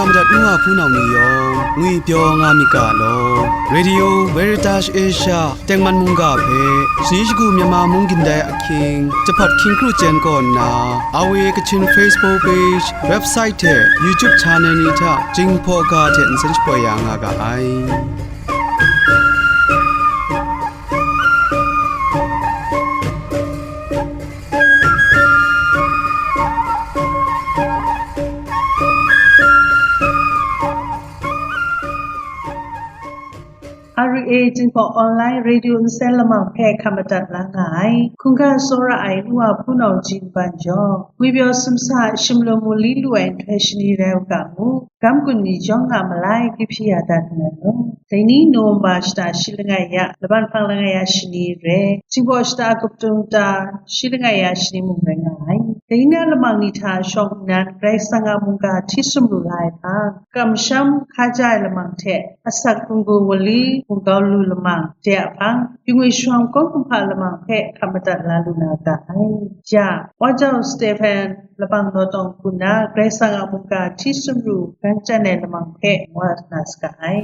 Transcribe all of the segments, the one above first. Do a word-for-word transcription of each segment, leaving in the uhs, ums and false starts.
Madat nu wa hpunau ni yawng ngwipyaw nga myit ga law. Radio Veritas Asia tengman mungga hpe shani shagu Myanmar mung gindai ahkying, jahpawt hkying kru chyen kaw nna, R V A Kachin Facebook page, website hte YouTube channel ni hta Jinghpaw ga hte nsen shapoi ya nga ga ai. R V A Jinghpaw Online Radio nsen lamang hpe hkap madat la nga ai. Hkungga tsawra ai nu wa hpunau ji nban jaw, ngwipyaw sumsa shimlum mu li lu ai nhtoi shani rai u ga mu. Gam gun ni jawng nga malai, kyu hpyi ya dat nngai law. Dai ni November shata shi langai ya, laban hpang langai ya shani re, Jinghpaw shata a Kuptung ta shi langai ya shani mung rai nga ai. Dai ni na lamang ni hta shawng nnan, Karai Kasang a mungga hti sumru la ai hpang, kamsham hkaja ai lamang hte, asak hpunggu wali hpungkau lu lamang, de a hpang, Yungwi shawng kawng kumhpa lamang hpe hkap madat la lu na ga ai. Ya, Wa Jau Stephen labang naw tawng hku nna, Karai Kasang a mungga hti sumru, gan chyan ai lamang hpe wa na saga ai.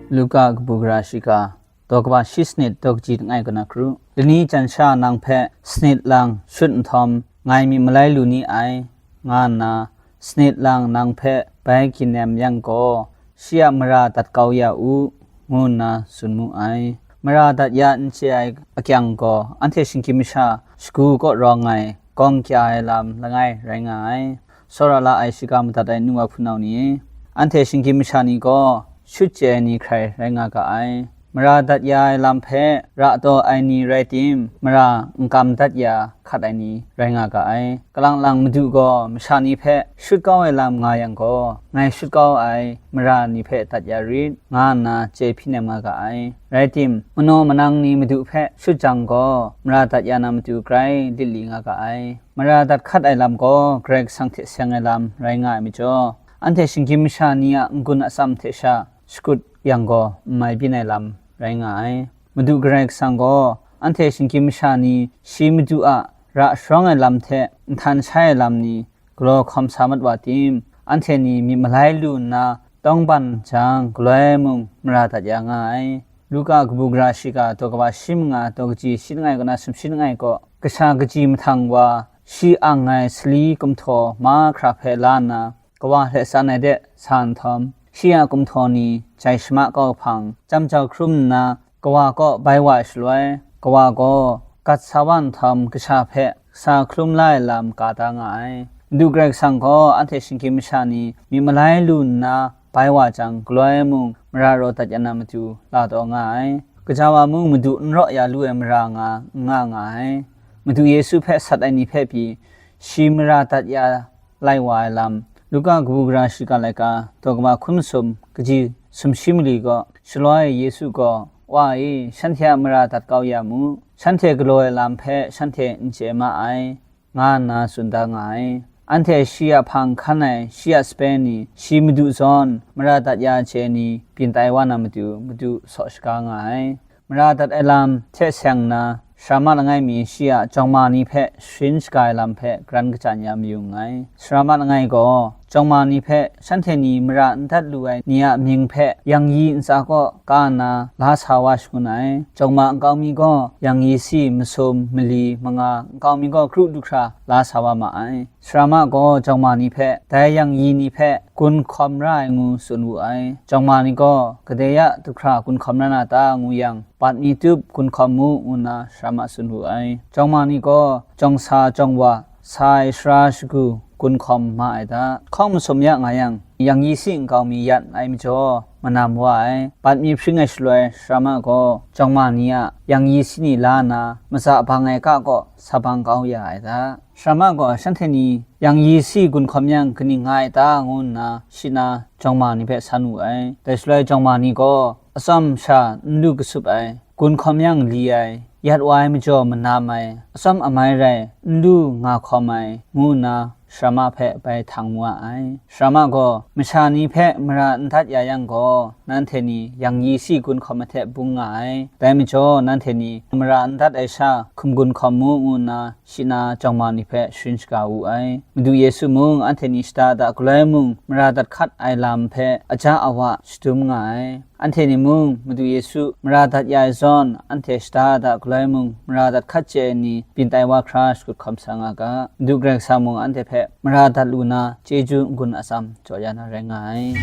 Luka kabu gara shiga, daw kaba shi sanit, daw kaji langai kaw na kru. Lani jan sha nang hpe sanit lang shut nhtawm, ngai myit malai lu ni ai, nga nna, sanit lang nang hpe bai gin nem yang gaw, shi a mara dat kau ya u, ngu nna tsun mu ai. Mara dat ya n chye ai akyang gaw, anhte shinggyim masha shagu kaw rawng ai, gawng kya ai lam langai rai nga ai. Tsawra la ai shiga madat ai nu wa hpunau ni, anhte shinggyim masha ni gaw, shut chye ai ni hkrai rai nga ga ai. Mara dat ya ai lam hpe ra taw ai ni rai tim, mara n kam dat ya hkat ai ni rai nga ga ai. Kalang lang Madu gaw masha ni hpe shut kau ai lam nga yang gaw, ngai shut kau ai mara ni hpe dat ya rit, nga nna chye hpyi nem nga ga ai. Rai tim, manaw manang ni Madu hpe shut jang gaw, mara dat ya na matu grai lit li nga ga ai. Mara dat hkat ai lam gaw Karai Kasang hte seng ai lam rai nga ai majaw, anhte shinggyim masha ni a n-gun atsam hte sha shakut yang gaw n mai byin ai lam rai nga ai. Madu Karai Kasang gaw anhte shinggyim masha ni shi Madu a ra sharawng ai lam hte nhtan shai ai lam ni galaw hkawm sa mat wa tim, anhte ni myit malai lu nna tawngban jang, galoi mung mara dat ya nga ai. Luka kabu gara shiga, daw kaba shi manga, daw kaji shi langai kaw na sumshi langai kaw, kasha kaji mahtang wa, shi ang ai sali kumhtaw mahkra hpe la nna, kawa hte san ai de sa nhtawm, shi a kumhtaw ni jai shama kau hpang, chyam jau hkrum nna, kawa kaw bai wa ai shaloi, kawa gaw gat sa wa nhtawm, kasha hpe kasa hkalum la ai lam ka da nga ai. Madu Karai Kasang gaw anhte shinggyim masha ni myit malai lu nna bai wa jang, galoi mung mara raw dat ya na matu la taw nga ai. Kaja wa mung Madu n raw ya lu ai mara nga, n nga nga ai. Madu Yesu hpe sat ai ni hpe pyi, shi mara dat ya lai wa ai lam, Luka kabu gara shiga laika, daw kaba hkun masum, kaji sumshi mali gaw, shaloi Yesu gaw, Wa e, shanhte a mara dat kau ya mu, shanhte galaw ai lam hpe shanhte n chye ma ai, nga nna tsun da nga ai. Anhte shi a hpang hkan ai, shi a sape ni, shi Madu zawn mara dat ya ai chye ni byin tai wa na matu, Madu saw shaga nga ai. Mara dat ai lam hte seng nna, Sarama langai mi shi a jawngma ni hpe sharin shaga ai lam hpe garan kachyan ya mayu nngai. Sarama langai gaw, jawngma ni hpe shanhte ni mara n dat lu ai ni a mying hpe yangyi ntsa kaw ka nna la sa wa shangun ai. Jawngma nkau mi gaw yangyi si masum, mali, manga, nkau mi gaw kru du hkra la sa wa ma ai. Sarama gaw jawngma ni hpe, dai yangyi ni hpe gun hkawm ra ai ngu tsun wu ai. Jawngma ni gaw, "Kadai ya du hkra gun hkawm ra na ta?" ngu yang, "Bat mi tup, gun hkawm mu," ngu nna sarama tsun wu ai. Jawngma ni gaw, jawng sa jawng wa, sa ai sara shagu gun hkawm ma ai da. Hkawng masum ya nga yang, yangyi si nkau mi yat ai majaw, manam wa ai. Bat mi hpring ai shaloi, sarama gaw jawngma ni a yangyi si ni la nna, matsa bang ai ka kaw sa bang kau ya ai da. Sarama gaw shanhte ni yangyi si gun hkawm yang kaning nga ai ta, ngu nna shi na jawngma ni hpe san wu ai. Dai shaloi jawngma ni gaw atsawm sha n lu kasup ai, gun hkawm yang li ai, yat wa ai majaw manam ai, atsawm amai rai n lu nga hkawm ai, ngu nna Sharama hpe bai htang wa ai. Sharama gaw masha ni hpe mara n dat ya yang gaw, nanhte ni yang yi si gun hkawm ai hte bung nga ai. Dai majaw, nanhte ni mara n dat ai sha hkum gun hkawm mu, ngu nna shi na jawng ma ni hpe sharin shaga wu ai. Madu Yesu mung, anhte ni shada da galoi mung, mara dat hkat ai lam hpe aja awa shadum nga ai. Anhte ni mung, Madu Yesu mara dat ya ai zawn, anhte shada da galoi mung, mara dat hkat chye ai ni byin tai wa hkra shakut hkawm sa nga ga. Madu Karai Kasang mung anhte hpe mara dat lu na, chyeju n-gun atsam jaw ya na rai nga ai.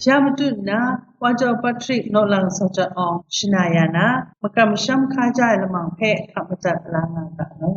Ya matut nna, Wa Jau Patrick naw lang sa jat awng shana ya na, makam masham hkaja ai lamang hpe hkap madat la nga ga law.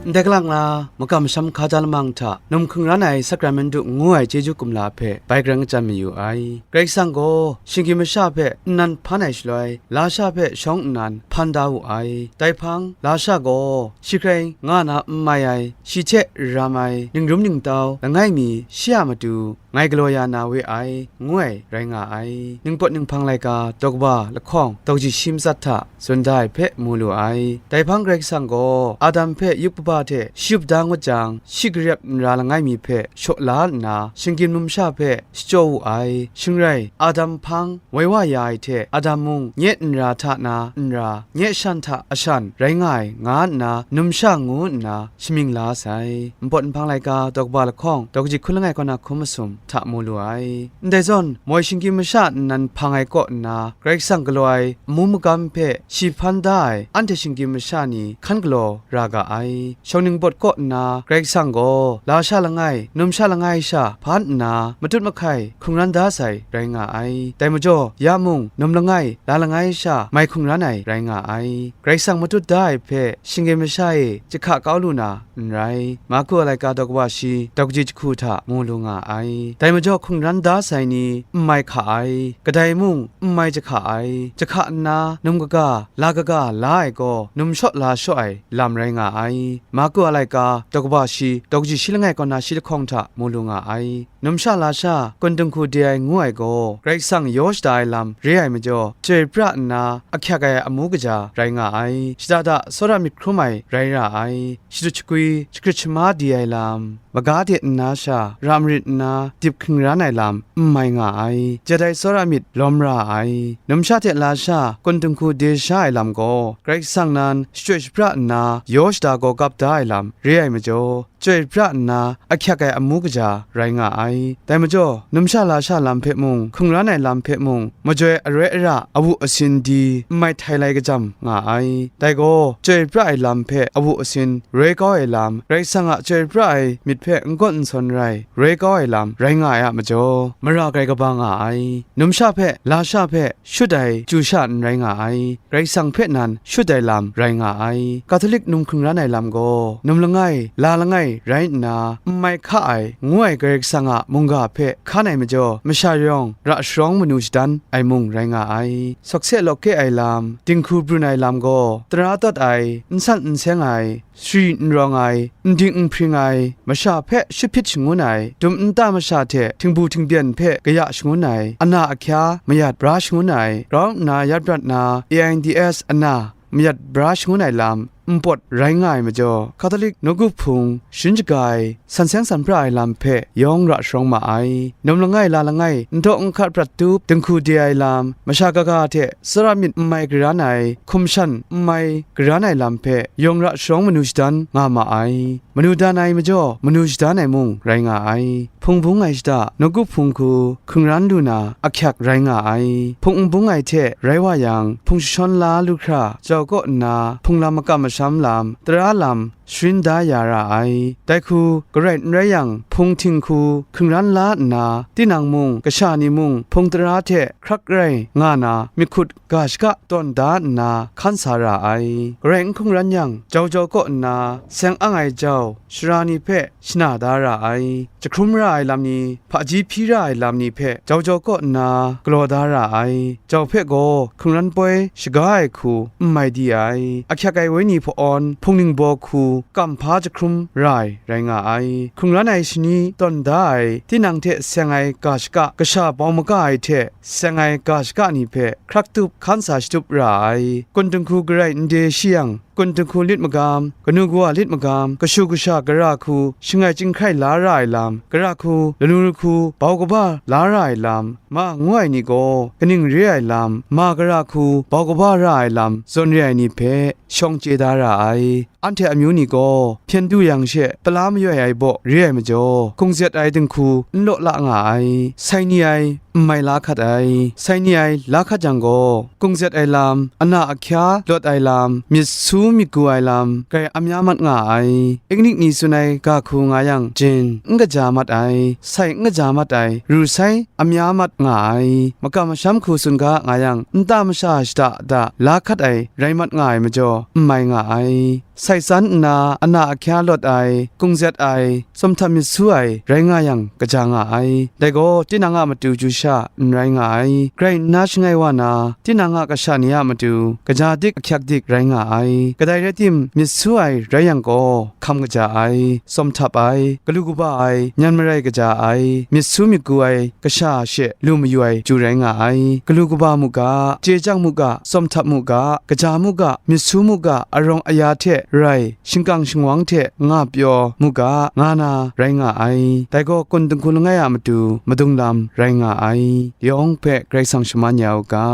Ndai kalang na, makam masham hkaja lamang hta num hkungran ai Sakramentu ngu ai chyeju kumla hpe bai grang kachyan mayu ai. Karai Kasang gaw shinggyim masha hpe nnan hpan ai shaloi, lasha hpe shawng nnan hpan da wu ai. Dai hpang, lasha gaw shi hkrai nga na n mai ai, shi hte ram ai, ningrum ningtau langai mi shi a matu ngai galaw ya na we ai, ngu ai rai nga ai. Ningpawt ninghpang laika daw kaba lahkawng daw kaji shi matsat hta tsun da ai hpe mu lu ai. Dai hpang Karai Kasang gaw Adam hpe yup kaba hte shi yup da ngut jang, shi garep n ra langai mi hpe shaw la nna, shinggyim numsha hpe shachyaw wu ai. Shing rai, Adam hpang woi wa ya ai hte, Adam mung nye n ra hta na n ra, nye shan hta ashan rai nga ai, nga nna numsha ngu nna shamying la sai. Npawt nhpang laika daw kaba lahkawng daw kaji hkun langai kaw na hkun masum hta mu lu ai. Ndai zawn, moi shinggyim masha nnan hpang ai kaw nna, Karai Kasang galaw ai amu magam hpe shi hpan da ai anhte shinggyim masha ni hkan galaw ra ga ai. Shawng ningpawt kaw nna, Karai Kasang gaw lasha langai, numsha langai sha hpan nna, matut mahkai hkungran da sai rai nga ai. Dai majaw, ya mung, num langai, la langai sha mai hkungran ai rai nga ai. Karai Kasang matut da ai hpe shinggyim masha e jahka kau lu na n rai. Marku a laika daw kaba shi, daw kaji jahku hta mu lu nga ai. Dai majaw hkungran da sai ni n mai hka ai, kadai mung n mai jahka ai, jahka nna num kaga, la kaga la ai gaw, num shaw la shaw ai lam rai nga ai. Marku a laika daw kaba shi, daw kaji shi langai kaw na shi lahkawng hta mu lu nga ai. Numsha lasha kun dinghku de ai ngu ai gaw, Karai Kasang yaw shada ai lam re ai majaw, chyoi pra nna ahkyak ai amu kaja rai nga ai. Shada da tsawra myit hkrum ai rai ra ai. Shadut shagwi, shagrit shama di ai lam, maga de nna sha, ra marit nna dip hkungran ai lam n mai nga ai. Jadai tsawra myit lawm ra ai. Numsha hte lasha kun dinghku de sha ai lam gaw, Karai Kasang nan shachyoi shapra nna yaw shada gaw gap da ai lam re ai majaw, chyoi pra nna ahkyak ai amu kaja rai nga ai. Dai majaw, numsha lasha lam hpe mung, hkungran ai lam hpe mung, majoi aroi ara awu asin di n mai htai lai kajam nga ai. Dai gaw, chyoi pra ai lam hpe awu asin roi kau ai lam, Karai Kasang a chyoi pra ai myit hpe n gawn n sawn rai, roi kau ai lam rai nga ai a majaw, mara grai kaba nga ai. Numsha hpe, lasha hpe, shut ai chyu sha n rai nga ai, Karai Kasang hpe nan shut ai lam rai nga ai. Katolik num hkungran ai lam gaw, num langai, la langai rai nna, n mai hka ai, ngu ai Karai Kasang a mungga hpe hkan ai majaw, masha yawng ra sharawng manu shadan ai mung rai nga ai. Sawkse lawk ke ai lam, dinghku brun ai lam gaw, tara tawt ai, n san n seng ai, sari n rawng ai, n ding n hpring ai, masha hpe shahpyit shangun ai, dum nta masha hte htingbu htingbyen hpe kaya shangun ai, ana ahkya mayat bra shangun ai, grau nna yat brat na A I D S ana mayat bra shangun ai lam npawt rai nga ai majaw, Katolik nawku hpung sharin shaga ai, san seng san pra ai lam hpe yawng ra sharawng ma ai. Num langai la langai, n daw n hkat prat tup, dinghku de ai lam, masha kaga hte tsara myit n mai garan ai, hkum shan n mai garan ai lam hpe yawng ra sharawng manu shadan nga ma ai. Manu dan ai majaw, manu shadan ai mung rai nga ai. Hpung bung ai shada, nawku hpung hku hkungran lu na ahkyak rai nga ai. Hpung n bung ai hte rai wa yang, hpung jashawn la lu hkra jau kaw nna, hpung lam makam masham lam, tara lam, sharin da ya ra ai. Dai hku garai n rai yang, hpung hting hku hkungran la nna, tinang mung, kasha ni mung, hpung tara hte hkrak rai nga na, myit hkut ga shaka tawn da nna, hkan sa ra ai. Garai n hkungran yang, jau jau kaw nna, seng ang ai jau, sara ni hpe shana da ra ai. jahkrum ra ai lam ni, hpaji hpyi ra ai lam ni hpe jau jau kaw nna galaw da ra ai. Jau hpe gaw hkungran poi shaga ai hku n mai di ai. Ahkyak ai wenyi hpawn hpungning baw hku kam hpa jahkrum ra ai rai nga ai. Hkungran ai shani tawn da ai, tinang hte seng ai ga shaka, kasha bau maga ai hte seng ai ga shaka ni hpe hkrak tup hkan sa shatup ra ai. Kun dinghku garai n de shi yang, kun dinghku lit magam, kanu kawa lit magam, kashu kasha gara hku shangai chyinghkrai la ra ai lam, gara hku lalu lahku bau kaba la ra ai lam, ma ngu ai ni gaw kaning re ai lam, ma gara hku bau kaba ra ai lam zawn re ai ni hpe shawng chye da ra ai. Anhte amyu ni gaw hpyen du yang she pala mayoi ai baw re ai majaw, hkungzet ai dinghku n law la nga ai, sai ni ai n mai la hkat ai, sai ni ai la hkat yang gaw, hkungzet ai lam, ana ahkya lawt ai lam, myit su myit gu ai lam, grai amya mat nga ai. Eknik ni tsun ai ga hku nga yang jin n kaja mat ai, sai n kaja mat ai, ru sai amya mat nga ai. Makam masham hku tsun ga nga yang, nta masha shada da la hkat ai rai mat nga ai majaw, n mai nga ai. Sai tsan nna ana ahkya lawt ai, hkungzet ai, tsawm htam myit su ai rai nga yang kaja nga ai. Dai gaw tinang a matu chyu sha n rai nga ai. Grai nna shangai wa na, tinang a kasha ni a matu kaja dik ahkyak dik rai nga ai. Kadai rai tim, myit su ai rai yang gaw, hkam kaja ai, tsawm htap ai, galu kaba ai, nyan marai kaja ai, myit su myit gu ai kasha she lu mayu ai chyu rai nga ai. Galu kaba mu ga, chye chyang mu ga, tsawm htap mu ga, kaja mu ga, myit su mu ga, arawng aya hte rai, shingkang shingwang hte nga pyaw mu ga, nga na rai nga ai. Dai gaw kun dinghku langai a matu madung lam rai nga ai. Yawng hpe Karai Kasang shaman ya u ga.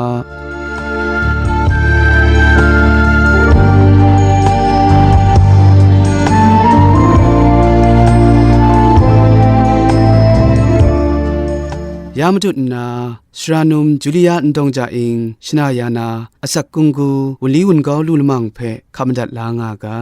Ya matut nna, Sara num Julia Ndawng Ja Ing shana ya na, asak kunggu wunli wungau lu lamang hpe hkap madat la nga ga.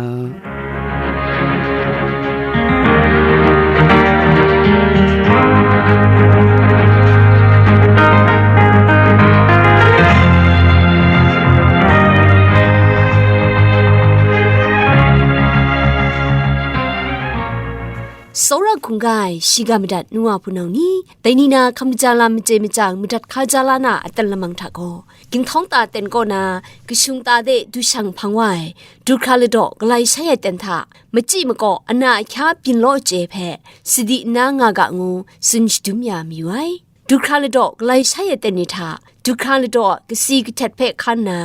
Tsawra hkungga ai shiga madat nu wa hpunau ni, dai ni na hkam kaja lam machye machyang madat hkaja la na aten lamang hta gaw, ginhtawng ta ten kaw na kashung ta de du shang hpang wa ai du hkra ladaw galai shai ai ten hta, machyi makaw ana ahkya byin law chye hpe sadi nna nga ga ngu tsun shadum ya mayu ai. Du hkra ladaw galai shai ai ten ni hta, du hkra ladaw kasi kahtet hpe hkan na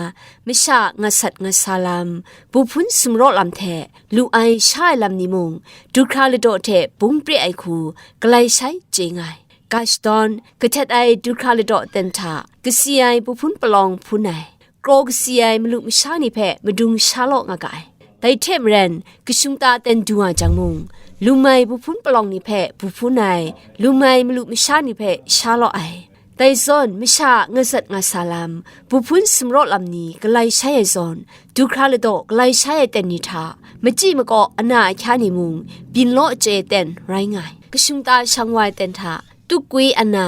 masha ngasat ngasa lam, buhpun sumraw lam hte lu ai sha ai lam ni mung, du hkra ladaw hte bung pre ai hku galai shai chye nga ai. Ga shadawn, kahtet ai du hkra ladaw ten hta, kasi ai buhpun palawng hpun ai, kraw kasi ai malu masha ni hpe madung sha law nga ga ai. Dai hte maren, kashung ta ten du wa jang mung, lum ai buhpun palawng ni hpe buhpun ai, lum ai malu masha ni hpe sha law ai. Dai zawn, masha ngasat ngasa lam, buhpun sumraw lam ni galai shai ai zawn, du hkra ladaw galai shai ai ten ni hta, machyi makaw ana ahkya ni mung, byin law chye ten rai nga ai. Kashung ta shang wa ai ten hta, tukwi ana,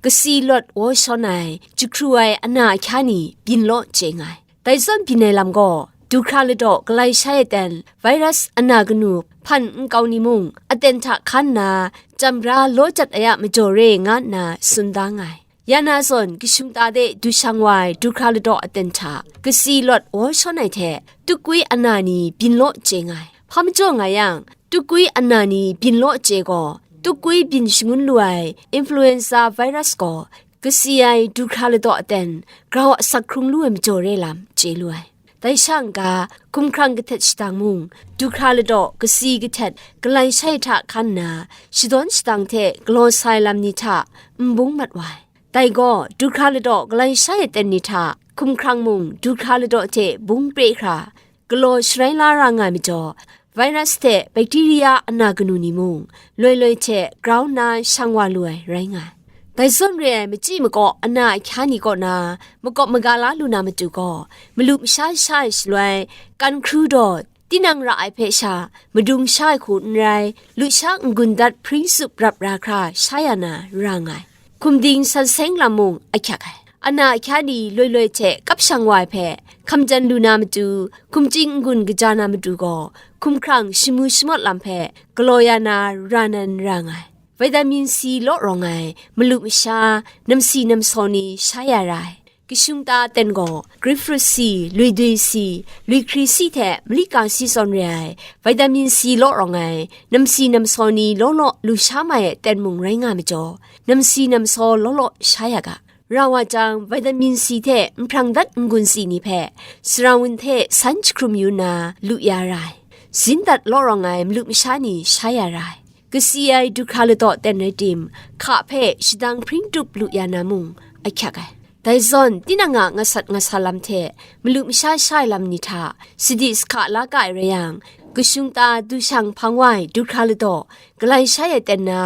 kasi lawt waw shawn ai, jahkru ai ana ahkya ni byin law chye nga ai. Dai zawn byin ai lam gaw, du hkra ladaw galai shai ai ten, virus ana kanu hpan nkau ni mung, aten hta hkan nna, chyam bra law jat ai a majaw re nga nna tsun da nga ai. Ya na zawn, kashung ta de du shang wa ai du hkra ladaw aten hta, kasi lawt waw shawn ai hte, tukwi ana ni byin law chye nga ai. Hpa majaw nga yang, tukwi ana ni byin law chye gaw, tukwi byin shangun lu ai influenza virus gaw, kasi ai du hkra ladaw aten grau asak hkrung lu ai majaw re lam chye lu ai. Dai sha n-ga, hkumhkrang kahtet shadang mung, du hkra ladaw kasi kahtet galai shai hta hkan nna, shadawn shadang hte galaw sa ai lam ni hta n bung mat wa ai. Dai gaw, du hkra ladaw galai shai ai ten ni hta, hkumhkrang mung du hkra ladaw hte bung pre hkra, galaw sharai la ra nga ai majaw, virus hte bakteria ana kanu ni mung, loi loi hte grau nna shang wa lu ai rai nga ai. Dai zawn re ai machyi makaw ana ahkya ni kaw na makawp maga la lu na matu gaw, malu masha sha ai shaloi, kan hkru daw, tinang ra ai hpe sha, madung sha ai hku n rai, lusha n-gun dat hpring tsup rap ra hkra sha ya na ra nga ai. Hkum ding san seng lam mung ahkyak ai. Ana ahkya ni loi loi hte kap shang wa ai hpe, hkam jan lu na matu, hkum chying n-gun kaja na matu gaw, hkumhkrang shamu shamawt lam hpe galaw ya na ra nan ra nga ai. Vitamin C law rawng ai malu masha namsi namsaw ni sha ya ra ai. Kashung ta ten gaw grapefruit si, luidui si, luihkri si hte malika si zawn re ai vitamin C law rawng ai namsi namsaw ni law law lu sha mai ai ten mung rai nga majaw, namsi namsaw law law sha ya ga. Ra wa jang, vitamin C hte nhprang dat n-gun si ni hpe sarawun hte san jahkrum yu nna lu ya ra ai. Zin dat law rawng ai malu masha ni sha ya ra ai. Kasi ai du hkra ladaw ten rai tim, hka hpe shadang hpring tup lu ya na mung ahkyak ai. Dai zawn, tinang a ngasat ngasa lam hte malu masha sha ai lam ni hta sadi sahka la ga ai rai yang, kashung ta du shang hpang wa ai du hkra ladaw galai sha ai ten na,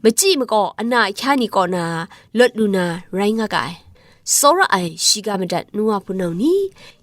machyi makaw ana ahkya ni kaw na lawt lu na rai nga ga ai. Tsawra ai shiga madat nu wa hpunau ni,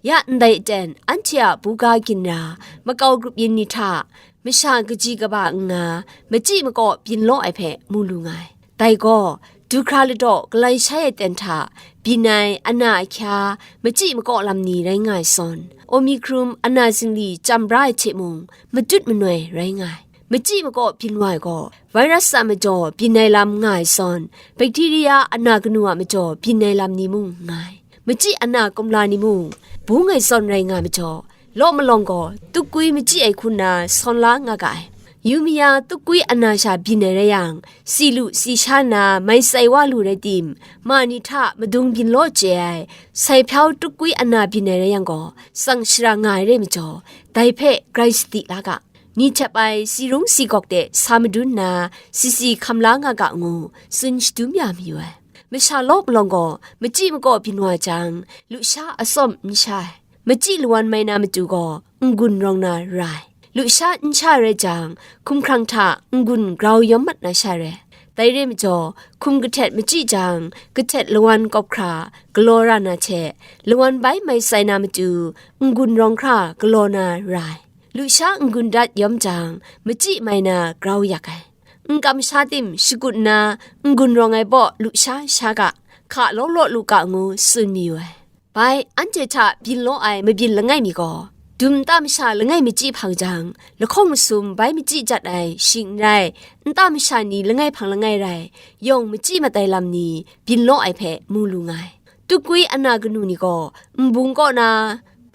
ya ndai aten anhte a buga ginra makau grup yin ni hta masha kaji kaba n nga, machyi makaw byin law ai hpe mu lu nga ai. Dai gaw, du hkra ladaw galai sha ai ten hta byin ai ana ahkya machyi makaw lam ni rai nga ai zawn, Omicron ana zingli chyam bra ai hte mung matut manoi rai nga ai. Machyi makaw byin wa ai gaw, virus a majaw byin ai lam nga ai zawn, bakteria ana kanu a majaw byin ai lam ni mung nga ai. Machyi ana kumla ni mung bung ai zawn rai nga majaw, law malawng gaw tukgwi machyi ai hku nna sawn la nga ga ai. Yu maya tukgwi ana sha byin ai rai yang, si lu si sha nna mai tsai wa lu rai tim, ma ni hta madung byin law chye ai, sai hpyau tukgwi ana byin ai rai yang gaw, tsang shara nga ai re majaw, dai hpe grai sadi la ga. Ni htyep ai si rung si gawk de sa madun nna, si si hkam la nga ga ngu, tsun shadum ya mayu ai. Masha law palawng gaw, machyi makaw byin wa jang, lusha atsawm n sha ai. Machyi lawan mai na matu gaw, n-gun rawng na ra ai. Lusha n sha rai jang, hkumhkrang hta n-gun grau yawm mat na sha rai. Dai re majaw, hkum kahtet machyi jang, kahtet lawan kawp hkra galaw ra na hte, lawan bai mai tsai na matu, n-gun rawng hkra galaw na ra ai. Lusha n-gun dat yawm jang, machyi mai na grau yak ai. N kam sha tim shakut nna, n-gun rawng ai baw lusha sha ga, hka law law lu ga ngu tsun mayu ai. Bai, anhte hta byin law ai mabyin langai mi gaw, dum nta masha langai machyi hpang jang, lahkawng masum bai machyi jat ai shing n rai, nta masha ni langai hpang langai rai, yawng machyi mat ai lam ni byin law ai hpe mu lu nga ai. Tukwi ana kanu ni gaw, nbung kaw na,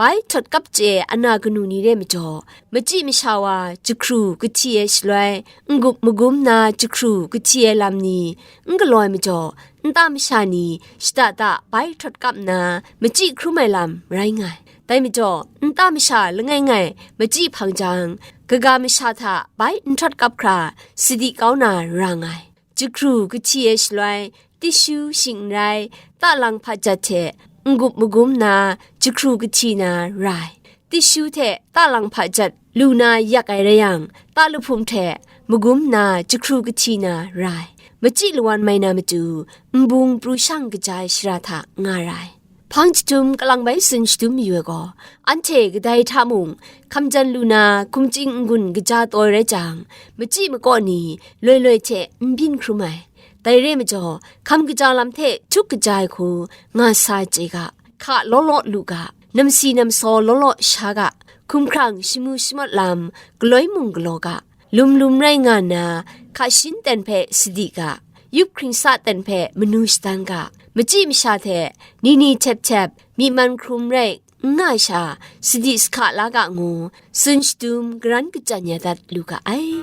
bai htawt kap chye ai ana kanu ni re majaw, machyi masha wa jahkru kahti ai shaloi, n-gup magum na jahkru kahti ai lam ni n galaw ai majaw, nta masha ni shada da bai htawt kap nna machyi hkrum ai lam rai nga ai. Dai majaw, nta masha langai ngai machyi hpang jang, kaga masha hta bai nhtawt kap hkra sadi kau na ra nga ai. Jahkru kahti ai shaloi, tishu shing n rai, talang hpa jat hte n-gup magum na jahkru kahti na ra ai. Tishu hte talang hpa jat lu na yak ai rai yang, talahpum hte magum na jahkru kahti na ra ai. Machyi lawan mai na matu, nbung pru shang kaja ai shara hta nga ra ai. Hpang jahtum kalang bai tsun shadum mayu ai gaw, anhte kadai hta mung hkamjan lu na hkumching n-gun kaja taw ai rai jang, machyi makaw ni loi loi hte n byin hkrum ai. Dai re majaw, hkam kaja lam hte htuk kaja ai hku nga sa chye ga, hka law law lu ga, namsi namsaw law law sha ga, hkumhkrang shamu shamawt lam galoi mung galaw ga, lum lum rai nga nna, hka shin ten hpe sadi ga, yup hkringsa ten hpe manu shadan ga, machyi masha hte ni ni htep htep, myi man hkrum rai n nga sha, sadi sahka la ga ngu, tsun shadum garan kachyan ya dat lu ga ai.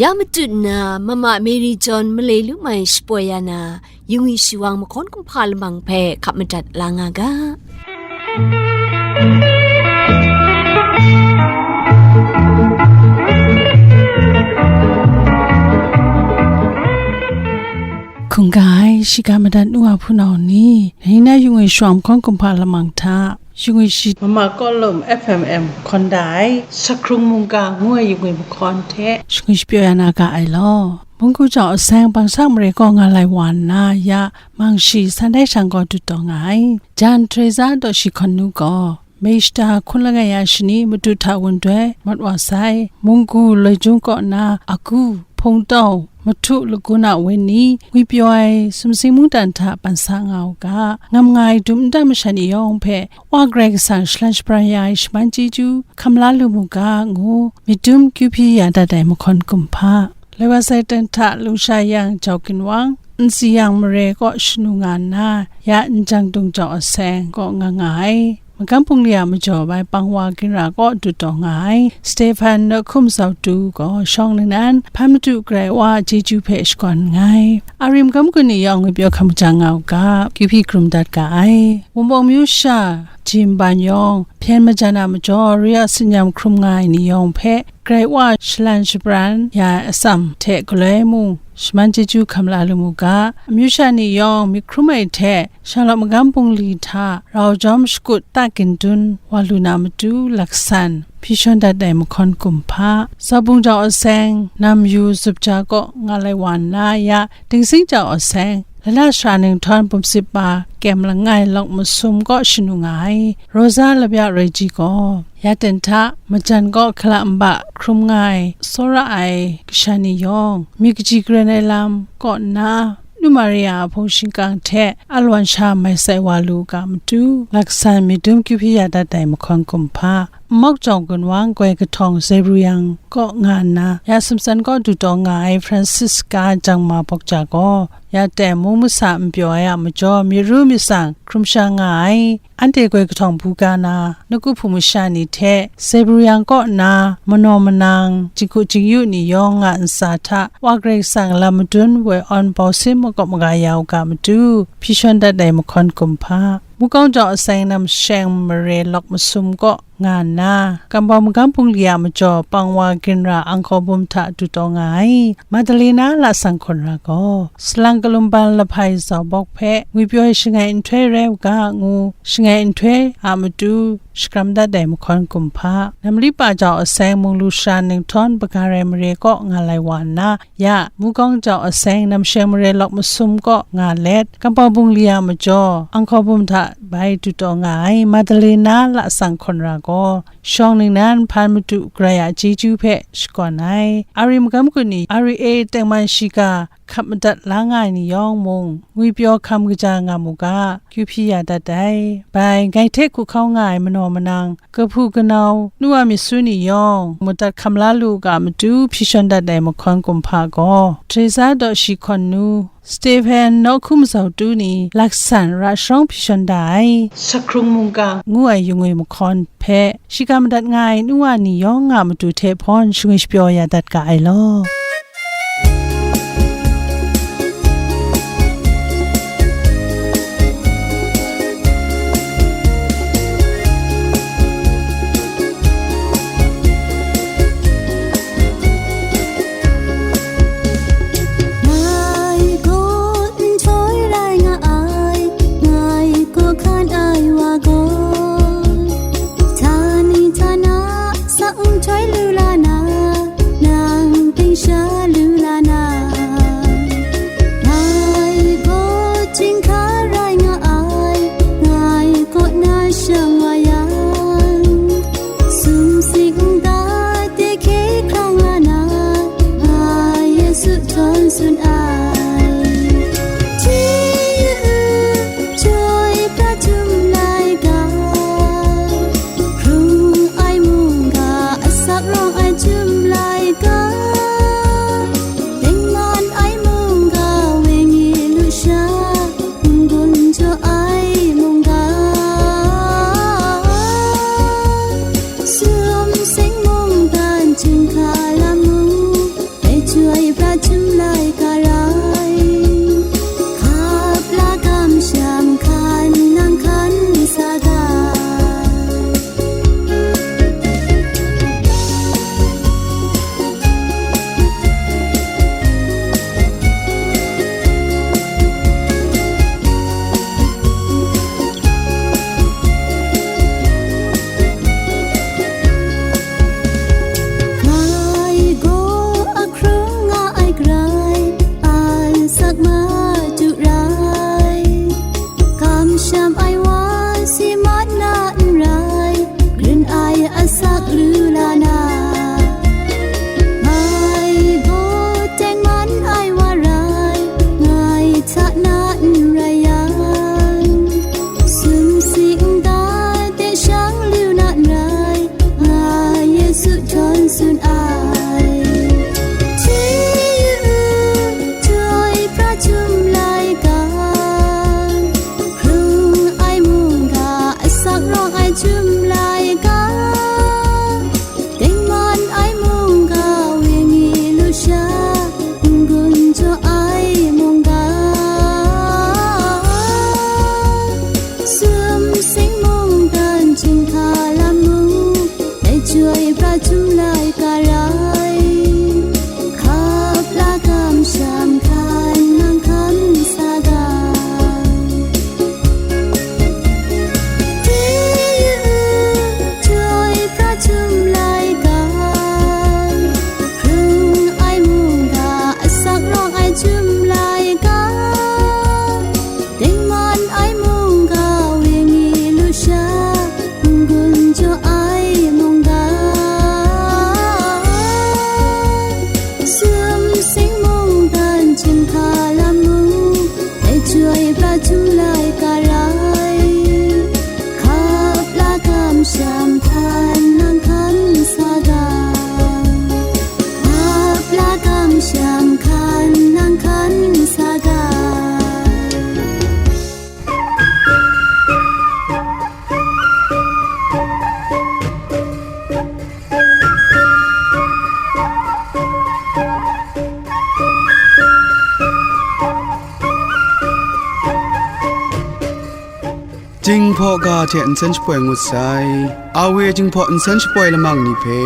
Ya matut nna, Mama Mary John malai lu mai shapoi ya na, yungwi shiwang mahkawn kumhpa lamang hpe hkap madat la nga ga. Hkungga ai shiga madat nu wa hpunau ni, dai na yungwi shiwang mahkawn kumhpa lamang hta, yungwi shi Mama Kawlum F M M hkawn da ai, Sahkrung Mungga ngu ai yungwi mahkawn hte, shingwi shapyaw ya na ga ai law, munggu jau aseng bangsa mare kaw nga lai wa nna, ya mang shi san dai shang gaw dut taw nga ai. Jan Teresa daw shi hkawn nu gaw, May shata hkun langai ya shani madu hta wun doi mat wa sai, munggu loi jung kaw na agu hpung tau, mahtu lagun a wenyi, ngwipyaw ai sumsing mungdan hta ban sa nga u ga, ngam nga ai dum nta masha ni yawng hpe Wa Karai Kasang shalan shabran ya ai shaman chyeju hkam la lu mu ga, ngu myit dum kyu hpyi ya dat ai mahkawn kumhpa. Lai wa sai ten hta lungsha yang jau ginwang, nsi yang mare kaw shanu nga nna, ya njang dung jau aseng kaw nga nga ai. Magam bungli a majaw bai pang wa ginra kaw dut taw nga ai Stefan Nawhkum Zautu gaw shawng ningnan hpan madu Karai Wa a chyeju hpe shakawn nngai. A rim gam gun ni yawng ngwipyaw hkam hkajang nga u ga, kyu hpyi krum dat ga ai. Wunpawng myu sha Jim Ban yawng hpyen majan a majaw, re a tsin-yam hkrum nga ai ni yawng hpe Karai Wa shalan shabran ya ai atsam hte galoi mung, shaman chyeju hkam la lu mu ga, amyu sha ni yawng myit hkrum ai hte, Shalawt magam bungli hta rau jawm shakut ta gindun wa lu na matu laksan hpyi shawn dat ai mahkawn kumhpa, Zaubung jau aseng nam yu zup ja kaw nga lai wa nna, ya Dingsing jau aseng lana sara ninghtawng bum sip ba kem langai lawk masum kaw shanu nga ai Rosa Labya Roi Ji gaw, ya ten hta majan kaw hkala nba hkrum nga ai, tsawra ai kasha ni yawng, myit kaji karen ai lam kaw nna, Nu Maria a hpung shingkang hte alawan sha mai sai wa lu u ga matu, laksan myit dum kyu hpyi ya dat ai mahkawn kumhpa, Nmawk Jawng Gunwang goi kahtawng Zebruyang kaw nga nna, ya sumsan kaw du taw nga ai Francisca Jangma Bawkja gaw, ya ten mung masa n pyaw ai a majaw, myit ru myit tsang hkrum sha nga ai, anhte goi kahtawng bu ga na, nawku hpung masha ni hte Zebruyang kaw nna manaw manang, jinghku jingyu ni yawng nga ntsa hta, Wa Karai Kasang lam madun woi awn bau sin makawp maga ya u ga matu, hpyi shawn dat ai mahkawn kumhpa, Mukawng jau aseng nam sheng mare lawk masum kaw nga nna, Kambau magam bungli a majaw pang wa ginra Angkau bum hta du taw nga ai Madalena Lasang Hkawn Ra gaw, salang kalum ban lahpai zau bawk hpe ngwipyaw shangai nhtoi rai u ga, ngu shangai nhtoi a matu shakram dat ai mahkawn kumhpa, Namlipa jau aseng munglu sara ninghtawng baga rai mare kaw nga lai wa nna, ya Mukawng jau aseng nam sheng mare lawk masum kaw nga let, Kambau bungli a majaw Angkau bum hta bai du taw nga ai Madalena Lasang Hkawn Ra gaw, shawng ningnan hpan madu Karai a chyeju hpe shakawn ai. A rim gam gun ni, a ri e tengman shiga hkap madat la nga ai ni yawng mung, ngwipyaw hkam kaja nga mu ga, kyu hpyi ya dat ai. Bai, ngai hte hku hkau nga ai manaw manang, kahpu kanau, nu wa myit su ni yawng, madat hkam la lu u ga matu, hpyi shawn dat ai mahkawn kumhpa gaw, Teresa Dawshi Hkawn Nu, Stephen Nawhkum Zautu ni laksan ra sharawng hpyi shawn da ai, Sakrung Mungga ngu ai yu ngwi mahkawn hpe, shiga madat nga ai nu wa ni yawng a matu hte hpawn shangwi shapyaw ya dat ga ai law. Ngai gaw nhtoi rai nga ai, ngai gaw hkan ai wa gaw, htani htana sa nhtoi lu la na, nang hping sha Jum laika, dingman ai mungga, wenyi lusha, n-gun jaw ai mungga, sumsing mungdan, jinghka lam mung, dai chyoi pra jum laika rai, hkap la kamsham hkan nang hkan sa ga. Chyoi pra jum laika, hkrung ai mungga, asak rawng ai jum laika, dingman ai mungga, wenyi lusha, n-gun jaw ai mungga, sumsing mungdan, jinghka lam mung, dai chyoi pra jum laika rai, hkap la kamsham hkan nang hkan sa ga, hkap la kamsham hkan nang hkan sa ga. Jinghpaw ga hte nsen shapoi ngut sai. Awe Jinghpaw nsen shapoi lamang ni hpe,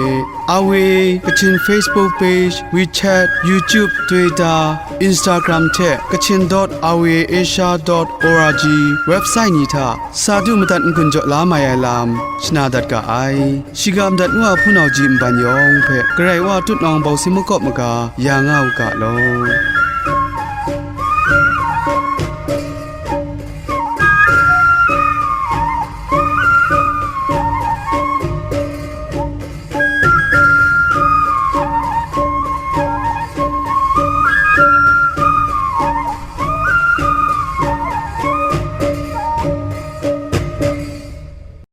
Awe Kachin Facebook page, WeChat, YouTube, Twitter, Instagram hte Kachin dot awe asia dot org website ni hta sa du madat n-gun jaw la mai ai lam shana dat ga ai. Shiga madat ngu a hpunau ji nban yawng hpe Karai Wa tutnawng bawsing makawp maga ya nga u ga law.